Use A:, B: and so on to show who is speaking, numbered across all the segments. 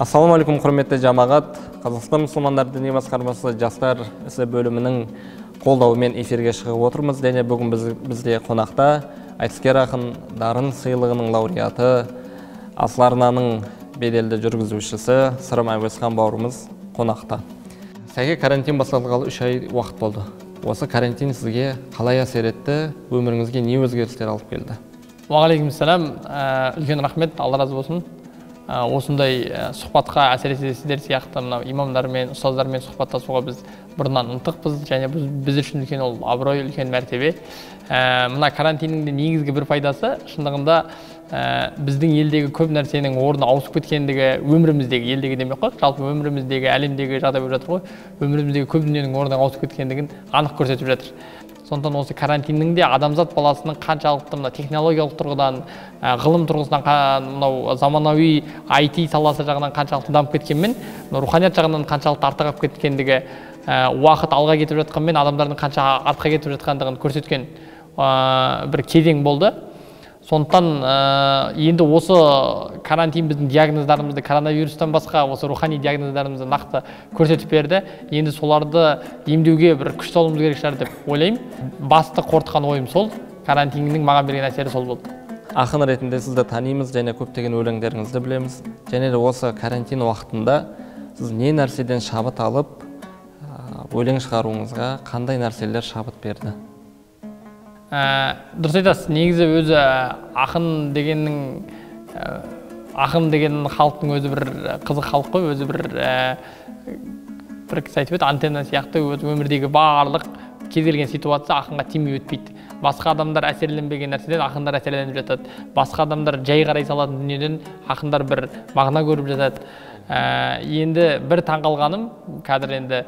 A: Ассалаумағалейкум, құрметті жамағат. Қазақстан мұсылмандар діни басқармасы жастар ісі бөлімінің қолдауымен эфирге шығып отырмыз. Және бүгін бізде қонақта айтыскер ақын, Дарын сыйлығының лауреаты, Асыл арнаның беделді жүргізушісі Сырым Әуезхан бауырымыз қонақта. Сәке, карантин басталғалы 3 ай уақыт болды. Осы карантин сізге қалай әсер етті, өміріңізге не өзгерістер алып келді?
B: Уағалейкумассалам, үлкен рахмет, Алла разы болсын. Осындай сұхбатқа, әсіресе сіздер сияқты мынау имамдармен, ұстаздармен сұхбаттасуға біз бұрыннан ынтықпыз, және біз үшін үлкен ол абырой, үлкен мәртебе. Мына карантиннің де негізгі бір пайдасы шындығында біздің елдегі көп нәрсенің орны ауысып кеткендігі, өміріміздегі, елдегі демей ақ қояйық, жалпы өміріміздегі, әлемдегі жағдай болып жатыр ғой, өміріміздегі көп дүниенің орны ауысып кеткендігін анық көрсетіп жатыр. Сондықтан осы карантиннің де адамзат баласының қаншалықты мына технологиялық тұрғыдан, ғылым тұрғысынан, мынау заманауи IT саласы жағынан қаншалықты дамып кеткенмен, руханият жағынан қаншалықты артта қалып кеткендігі, уақыт алға кетіп жатқанмен адамдардың қанша артқа кетіп жатқандығын көрсеткен бір кезең болды. Сондықтан енді осы карантин біздің диагноздарымызды, коронавирустан басқа осы рухани диагноздарымызды нақты көрсетіп берді. Енді соларды емдеуге бір күш салуымыз керек шығар деп ойлаймын. Басты қорытқан ойым сол, карантиннің маған берген әсері сол болды.
A: Ақын ретінде сізді танимыз және көптеген өлеңдеріңізді білеміз. Және де осы карантин уақытында сіз не нәрседен шабыт алып, өлең шығаруыңызға қандай нәрселер шабыт берді?
B: Дұрыс айтасыз, негізі өзі ақын дегеннің, ақын деген халықтың өзі бір қызық халық қой, өзі бір кісі айтып еді, антенна сияқты өз өмірдегі барлық кез келген ситуация ақынға тимей өтпейді. Басқа адамдар әсерленбеген нәрседен ақындар әсерленіп жатады. Басқа адамдар жай қарай салатын дүниеден ақындар бір мағына көріп жатады. Енді бір таңқалғаным, қазір енді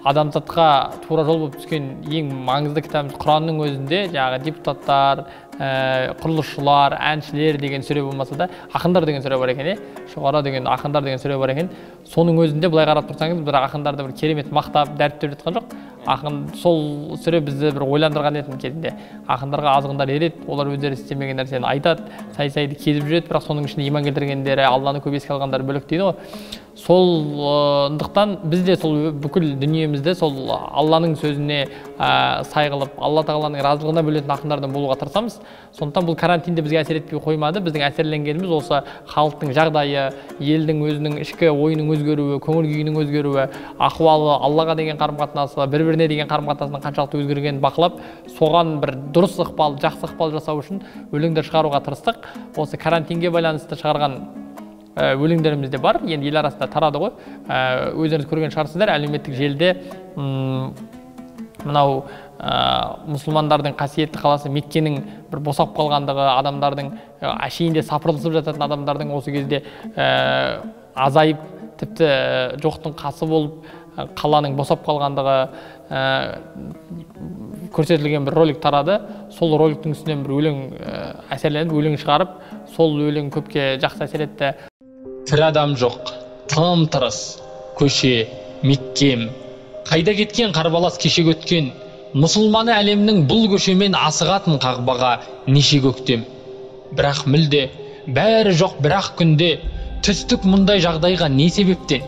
B: адамзатқа тура жол болып түскен ең маңызды кітабымыз Құранның өзінде жаңағы депутаттар, құрылысшылар, әншілер деген сүре болмаса да ақындар деген сүре бар екен, шұғара деген, ақындар деген сүре бар екен. Соның өзінде былай қарап тұрсаңыз, бірақ ақындарды бір керемет мақтап, дәріптеп жатқан жоқ. Ақын сол сүре бізді бір ойландырған еді кезінде. Ақындарға азғындар ереді, олар өздері істемеген нәрсені айтады, сай-сайды кезіп жүреді, бірақ соның ішінде иман келтіргендері, Алланы көп еске алғандары бөлек дейді ғой. Солдықтан біз де сол бүкіл дүниемізді сол Алланың сөзіне сай қылып, Алла тағаланың разылығына бөлетін ақындардан болуға тырысамыз. Сондықтан бұл карантин де бізге әсер етпей қоймады. Біздің әсерленгеніміз осы халықтың жағдайы, елдің өзінің ішкі ойының өзгеруі, көңіл күйінің өзгеруі, ахуалы, Аллаға деген қарым-қатынасы, бір-біріне деген қарым-қатынасының қаншалықты өзгергенін бақылап, соған бір дұрыс ықпал, жақсы ықпал жасау үшін өлеңдер шығаруға тырыстық. Осы карантинге байланысты шығарған өлеңдеріміз де бар, енді ел арасында тарады ғой. Өздеріңіз көрген шығарсыздар, әлеуметтік желіде мынау мұсылмандардың қасиетті қаласы Меккенің бір босап қалғандығы, адамдардың әшейінде сапырылысып жататын адамдардың осы кезде азайып, тіпті жоқтың қасы болып, қаланың босап қалғандығы көрсетілген бір ролик тарады. Сол роликтің үстінен бір өлең әсерленіп, өлең шығарып, сол өлең көпке жақсы әсер етті.
C: Тірі адам жоқ, тым-тырыс, көше, Меккем. Қайда кеткен қарбалас кеше өткен, мұсылманы әлемнің бұл көшемен асығатын қағбаға неше көктем. Бірақ мүлде, бәрі жоқ бірақ күнде, түстік мұндай жағдайға не себептен?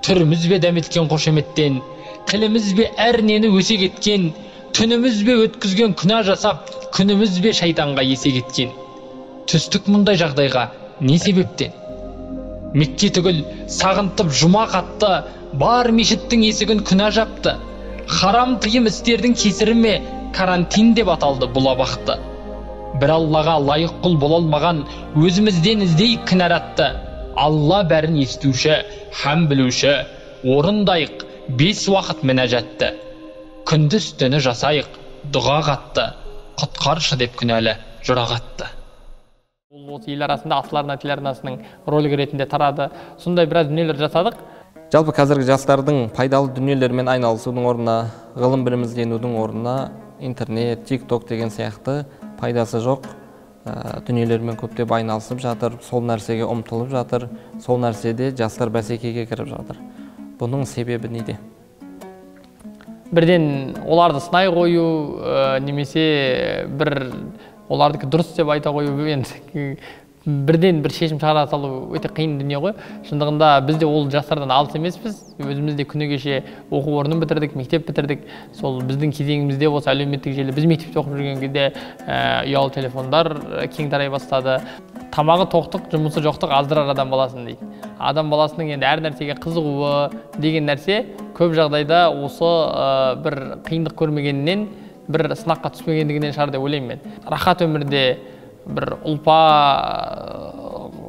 C: Түріміз бе дәметкен қошеметтен, тіліміз бе әр нені өсек еткен, түніміз бе өткізген күнә жасап, күніміз бе шайтанға есе кеткен? Түстік мұндай жағдайға не себептен? Мекке түгіл сағынтып жұма қатты, бар мешіттің есігін күнә жапты. Харам тыйым істердің кесірі ме карантин деп аталды бұл абақты. Бір Аллаға лайық құл бола алмаған өзімізден іздейік кінәратты. Алла бәрін естуші, һәм білуші, орындайық 5 уақыт мінәжатты. Күндіз түні жасайық, дұға қатты, құтқаршы деп күнәлі жұрағатты.
B: Ол осы ел арасында Асыл арна телеарнасының ролигі ретінде тарады. Сондай біраз дүниелер жасадық.
A: Жалпы қазіргі жастардың пайдалы дүниелермен айналысудың орнына, ғылым білім ізденудің орнына интернет, тик-ток деген сияқты пайдасы жоқ дүниелермен көптеп айналысып жатыр, сол нәрсеге ұмтылып жатыр, сол нәрседе жастар бәсекеге кіріп жатыр. Бұның себебі неде?
B: Бірден оларды сынай қою, немесе бір олардікі дұрыс деп айта қою, енді Бірден бір шешім шығара салу өте қиын дүние ғой. Шындығында біз де ол жастардан алыс емеспіз. Өзіміз де күні кеше оқу орнын бітірдік, мектеп бітірдік. Сол біздің кезеңімізде осы әлеуметтік желі, біз мектепте оқып жүрген кезде ұялы телефондар кең тарай бастады. Тамағы тоқтық, жұмысы жоқтық аздырар адам баласын дейді. Адам баласының енді әр нәрсеге қызығуы деген нәрсе көп жағдайда осы бір қиындық көрмегенінен, бір сынаққа түспегендігінен шығар деп ойлаймын мен. Рахат өмірде бір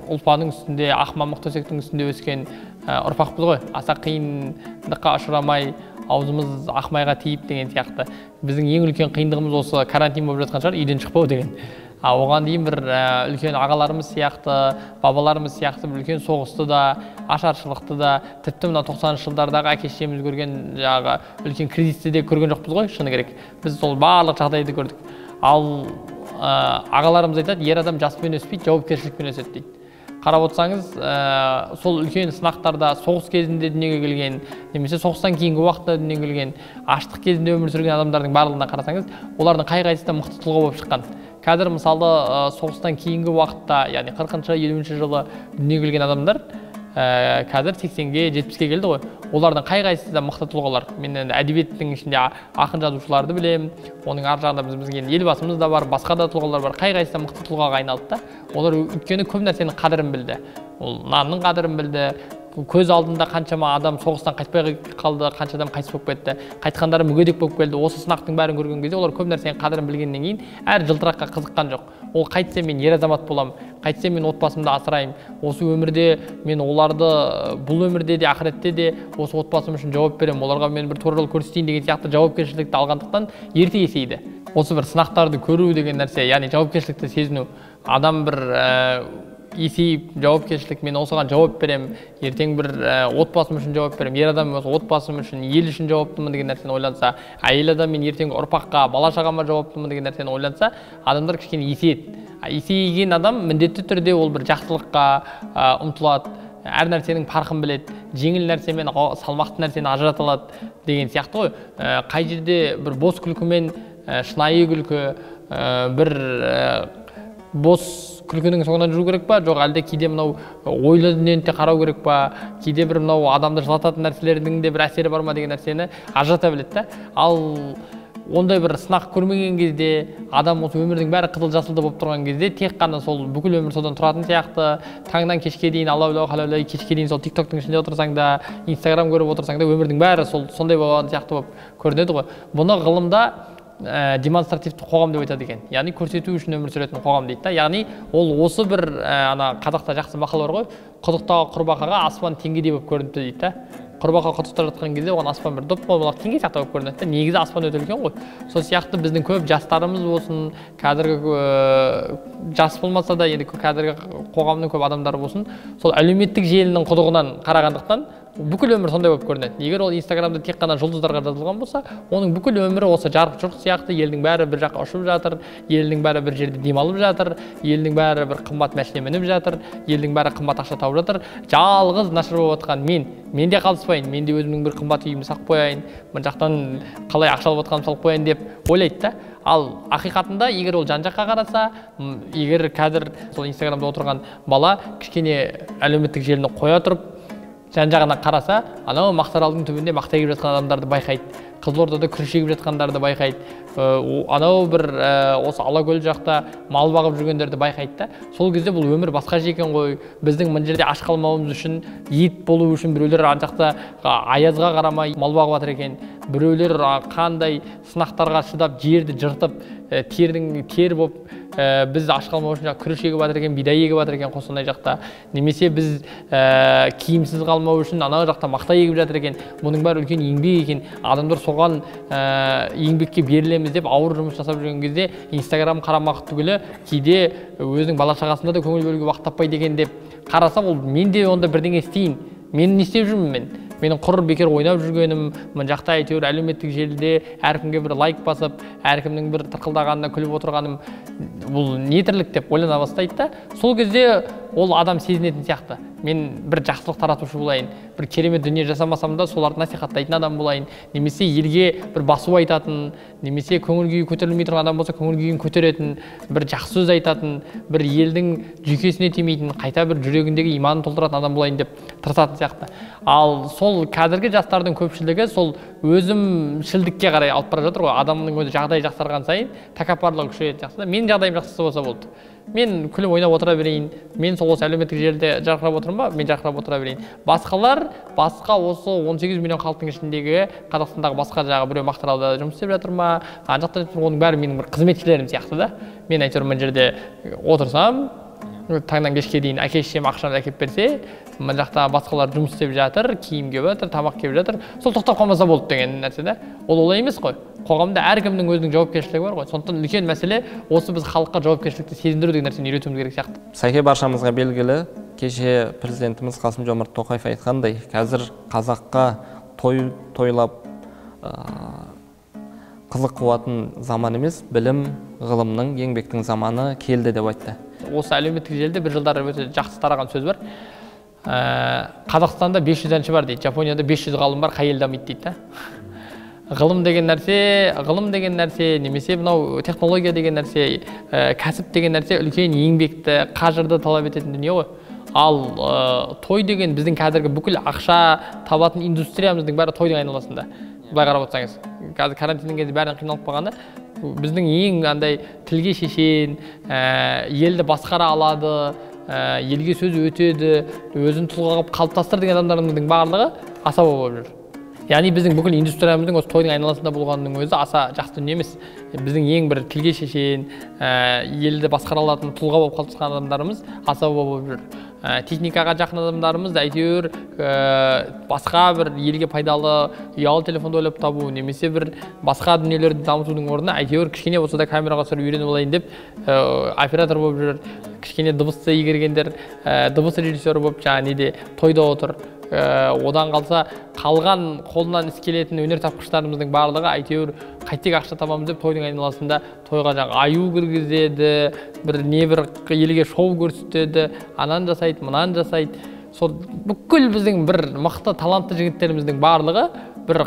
B: ұлпаның үстінде, ақ мамық төсектің үстінде өскен ұрпақпыз ғой. Аса қиындыққа ұшырамай, аузымыз ақ майға тиіп деген сияқты. Біздің ең үлкен қиындығымыз осы карантин болып жатқан шығар, үйден шықпау деген. Оған дейін бір үлкен ағаларымыз сияқты, бабаларымыз сияқты бір үлкен соғысты да, ашаршылықты да, тіпті мына 90-шы жылдардағы әке-шешеміз көрген жаңағы үлкен кризисті де көрген жоқпыз ғой, шыны керек. Біз сол барлық жағдайды көрдік. Ал ағаларымыз айтады, ер адам жаспен өспейді, жауапкершілікпен өседі дейді. Қарап отырсаңыз, сол үлкен сынақтарда соғыс кезінде дүниеге келген, немесе соғыстан кейінгі уақытта дүниеге келген, аштық кезінде өмір сүрген адамдардың барлығына қарасаңыз, олардың қай-қайсысы да мықты тұлға болып шыққан. Қазір мысалы соғыстан кейінгі уақытта, яғни 40-шы, 50-ші жылы дүниеге келген адамдар қазір 80-ге, 70-ке келді ғой. Олардың қай-қайсысы да мықты тұлғалар. Мен енді әдебиеттің ішінде ақын жазушыларды білемін. Оның ар жағында біздің елбасымыз да бар, басқа да тұлғалар бар. Қай-қайсысы да мықты тұлғаға айналды да. Олар өйткені көп нәрсенің қадірін білді. Ол нанның қадірін білді. Көз алдында қаншама адам соғыстан қайтпай қалды, қанша адам қайтыс болып кетті, қайтқандары мүгедек болып келді. Осы сынақтың бәрін көрген кезде олар көп нәрсенің қадірін білгеннен кейін әр жылтыраққа қызыққан жоқ. Ол қайтсе мен ер азамат боламын, қайтсе мен отбасымды асыраймын, осы өмірде мен оларды бұл өмірде де ақыретте де осы отбасым үшін жауап беремін, оларға мен бір тура жол көрсетейін деген сияқты жауапкершілікті алғандықтан ерте есейді. Осы бір сынақтарды көру деген нәрсе, яғни жауапкершілікті сезіну, адам бір есейіп жауапкершілік, мен осыған жауап беремін, ертең бір отбасым үшін жауап беремін, ер адам осы отбасым үшін, ел үшін жауаптымын деген нәрсені ойланса, әйел адам мен ертеңгі ұрпаққа, бала шағама жауаптымын деген нәрсені ойланса, адамдар кішкене есейеді. Есейген адам міндетті түрде ол бір жақсылыққа ұмтылады, әр нәрсенің парқын біледі, жеңіл нәрсе мен салмақты нәрсені ажырата алады деген сияқты ғой. Қай жерде бір бос күлкі мен шынайы күлкі, бір бос күлкінің соңынан жүру керек па, жоқ әлде кейде мынау ойлы дүниені де қарау керек па, кейде бір мынау адамды жылататын нәрселердің де бір әсері бар ма деген нәрсені ажырата біледі да. Ал ондай бір сынақ көрмеген кезде, адам осы өмірдің бәрі қызыл жасылды болып тұрған кезде, тек қана сол бүкіл өмір содан тұратын сияқты, таңнан кешке дейін алаулау халаулай, кешке дейін сол тиктоктың ішінде отырсаң да, инстаграм көріп отырсаң да, өмірдің бәрі сол сондай болған сияқты болып көрінеді ғой. Бұны ғылымда демонстративті қоғам деп айтады екен. Яғни көрсету үшін өмір сүретін қоғам дейді да. Яғни ол осы бір ана қазақта жақсы мақал бар ғой, құдықтағы құрбақаға аспан теңгедей болып көрініпті дейді да. Құрбақа құдықта жатқан кезде оған аспан бір доп болып теңге сияқты болып көрінеді да. Негізі аспан өте үлкен ғой. Сол сияқты біздің көп жастарымыз болсын, қазіргі жас болмаса да енді қазіргі қоғамның көп адамдары болсын, сол әлеуметтік желінің құдығынан қарағандықтан бүкіл өмір сондай болып көрінеді. Егер ол Инстаграмда тек қана жұлдыздарға жазылған болса, оның бүкіл өмірі осы жарық жұрқ сияқты, елдің бәрі бір жаққа ұшып жатыр, елдің бәрі бір жерде демалып жатыр, елдің бәрі бір қымбат машина мініп жатыр, елдің бәрі қымбат ақша тауып жатыр. Жалғыз нашар болып жатқан мен де қалыспайын, мен де өзімнің бір қымбат үйімді салып қояйын, мына жақтан қалай ақша алып жатқанымды салып қояйын деп ойлайды да. Ал ақиқатында егер ол жан-жаққа қараса, егер қазір сол Инстаграмда отырған бала кішкене әлеуметтік желіні қоя тұрып жан-жағына қараса, анау Мақтааралдың түбінде мақта егіп жатқан адамдарды байқайды, Қызылордада күріш егіп жатқандарды байқайды, анау бір осы Алакөл жақта мал бағып жүргендерді байқайды да. Сол кезде бұл өмір басқаша екен ғой, біздің мына жерде аш қалмауымыз үшін, ет болу үшін біреулер ана жақта аязға қарамай мал бағып жатыр екен, біреулер қандай сынақтарға шыдап жерді жыртып, тердің тер болып біз аш қалмау үшін күріш егіп жатыр екен, бидай егіп жатыр екен Қостанай жақта, немесе біз киімсіз қалмау үшін анау жақта мақта егіп жатыр екен. Бұның бәрі үлкен еңбек екен. Адамдар соған еңбекке берілеміз деп ауыр жұмыс жасап жүрген кезде Инстаграм қарамақ түгілі кейде өзінің бала шағасына да көңіл бөлуге уақыт таппайды екен деп қараса, ол мен де онда бірдеңе істейін, мен не істеп жүрмін, мен менің құр бекер ойнап жүргенім, мына жақта әйтеуір әлеуметтік желіде әркімге бір лайк басып, әркімнің бір тырқылдағанына күліп отырғаным, бұл не тірлік деп ойлана бастайды да. Сол кезде ол адам сезінетін сияқты. Мен бір жақсылық таратушы болайын, бір керемет дүние жасамасам да соларды насихаттайтын адам болайын, немесе елге бір басу айтатын, немесе көңіл күйі көтерілмей тұрған адам болса көңіл күйін көтеретін, бір жақсы сөз айтатын, бір елдің жүйкесіне тимейтін, қайта бір жүрегіндегі иманын толтыратын адам болайын деп тырысатын сияқты. Ал сол қазіргі жастардың көпшілігі сол өзімшілдікке қарай алып бара жатыр ғой. Адамның өзі жағдайы жақсарған сайын тәкаппарлығы күшейетін сияқты. Менің жағдайым жақсы болса болды, мен күліп ойнап отыра берейін, мен сол осы әлеуметтік желіде жарқырап отырмын ба, мен жарқырап отыра берейін. Басқалар, басқа осы 18 миллион халықтың ішіндегі Қазақстандағы басқа жағы біреу Мақтааралда жұмыс істеп жатыр ма, ана жақта, оның бәрі менің бір қызметшілерім сияқты да. Мен әйтеуір мына жерде отырсам, таңнан кешке дейін әке шешем ақшаны әкеліп берсе, мына жақта басқалар жұмыс істеп жатыр, киім киіп жатыр, тамақ киіп жатыр, сол тоқтап қалмаса болды деген нәрсе да. Ол олай емес қой. Қоғамда әркімнің өзінің жауапкершілігі бар ғой. Сондықтан үлкен мәселе осы біз халыққа жауапкершілікті сезіндіру деген нәрсені үйретуіміз керек сияқты.
A: Сәке, баршамызға белгілі, кеше президентіміз Қасым-Жомарт Тоқаев айтқандай, қазір қазаққа той тойлап қызық қуатын заман емес, білім, ғылымның, еңбектің заманы келді деп айтты.
B: Осы әлеуметтік желіде бір жылдары өте жақсы тараған сөз бар. Қазақстанда 500 әнші бар дейді, Жапонияда 500 ғалым бар, қай ел дамиды дейді да. Ғылым деген нәрсе, ғылым деген нәрсе, немесе мынау технология деген нәрсе, кәсіп деген нәрсе үлкен еңбекті, қажырды талап ететін дүние ғой. Ал той деген біздің қазіргі бүкіл ақша табатын индустриямыздың бәрі тойдың айналасында. Былай қарап отырсаңыз, қазір карантиннің кезінде бәрін қиналып қалғаны, біздің ең андай тілге шешен, елді басқара алады, елге сөз өтеді, өзін тұлға қылып қалыптастыр деген адамдарымыздың барлығы асаба болып жүр. Яғни біздің бүкіл индустриямыздың осы тойдың айналасында болғанының өзі аса жақсы дүние емес. Біздің ең бір тілге шешен, елді басқара алатын тұлға болып қалыптасқан адамдарымыз асаба болып жүр. Техникаға жақын адамдарымыз әйтеуір басқа бір елге пайдалы ұялы телефонды ойлап табу, немесе бір басқа дүниелерді дамытудың орнына әйтеуір кішкене болса да камераға түсіріп үйреніп алайын деп оператор болып жүр. Кішкене дыбысты игергендер дыбыс режиссері болып жаңа неде тойда отыр. Одан қалса қалған қолынан іс келетін өнер тапқыштарымыздың барлығы әйтеуір қайтек ақша табамыз деп тойдың айналасында тойға жаңа аю кіргізеді, бір не бір елге шоу көрсетеді, ананы жасайды, мынаны жасайды. Сол бүкіл біздің бір мықты талантты жігіттеріміздің барлығы бір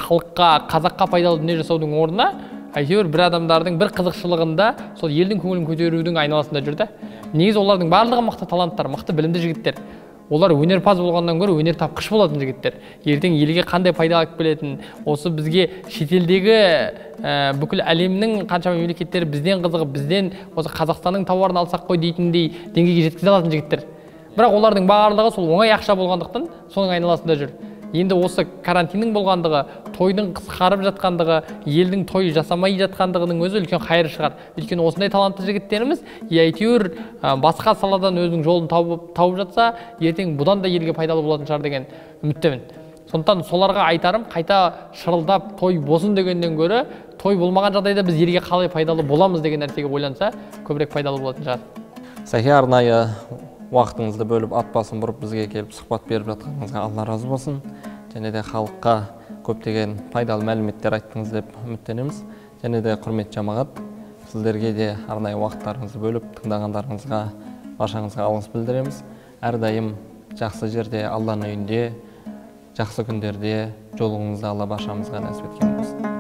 B: халыққа, қазаққа пайдалы дүние жасаудың орнына әйтеуір бір адамдардың бір қызықшылығында сол елдің көңілін көтерудің айналасында жүр да. Негізі олардың барлығы мықты таланттар, мықты білімді жігіттер. Олар өнерпаз болғаннан гөрі өнер тапқыш болатын жігіттер. Ертең елге қандай пайда алып келетін, осы бізге шетелдегі бүкіл әлемнің қаншама мемлекеттері бізден қызығып, бізден осы Қазақстанның тауарын алсақ қой дейтіндей деңгейге жеткізе алатын жігіттер. Бірақ олардың барлығы сол оңай ақша болғандықтан соның айналасында жүр. Енді осы карантиннің болғандығы, тойдың қысқарып жатқандығы, елдің той жасамай жатқандығының өзі үлкен қайыр шығар. Өйткені осындай талантты жігіттеріміз әйтеуір басқа саладан өзінің жолын тауып жатса, ертең бұдан да елге пайдалы болатын шығар деген үміттемін. Сондықтан соларға айтарым, қайта шырылдап той болсын дегеннен гөрі, той болмаған жағдайда біз елге қалай пайдалы боламыз деген нәрсеге ойланса, көбірек пайдалы болатын шығар.
A: Сәке, арнайы уақытыңызды бөліп, ат басын бұрып бізге келіп сұхбат беріп жатқаныңызға Алла разы болсын. Және де халыққа көптеген пайдалы мәліметтер айттыңыз деп үміттенеміз. Және де құрметті жамағат, сіздерге де арнайы уақыттарыңызды бөліп тыңдағандарыңызға, баршаңызға алғыс білдіреміз. Әрдайым жақсы жерде, Алланың үйінде, жақсы күндерде жолығыңызды Алла баршамызға нәсіп еткен болсын.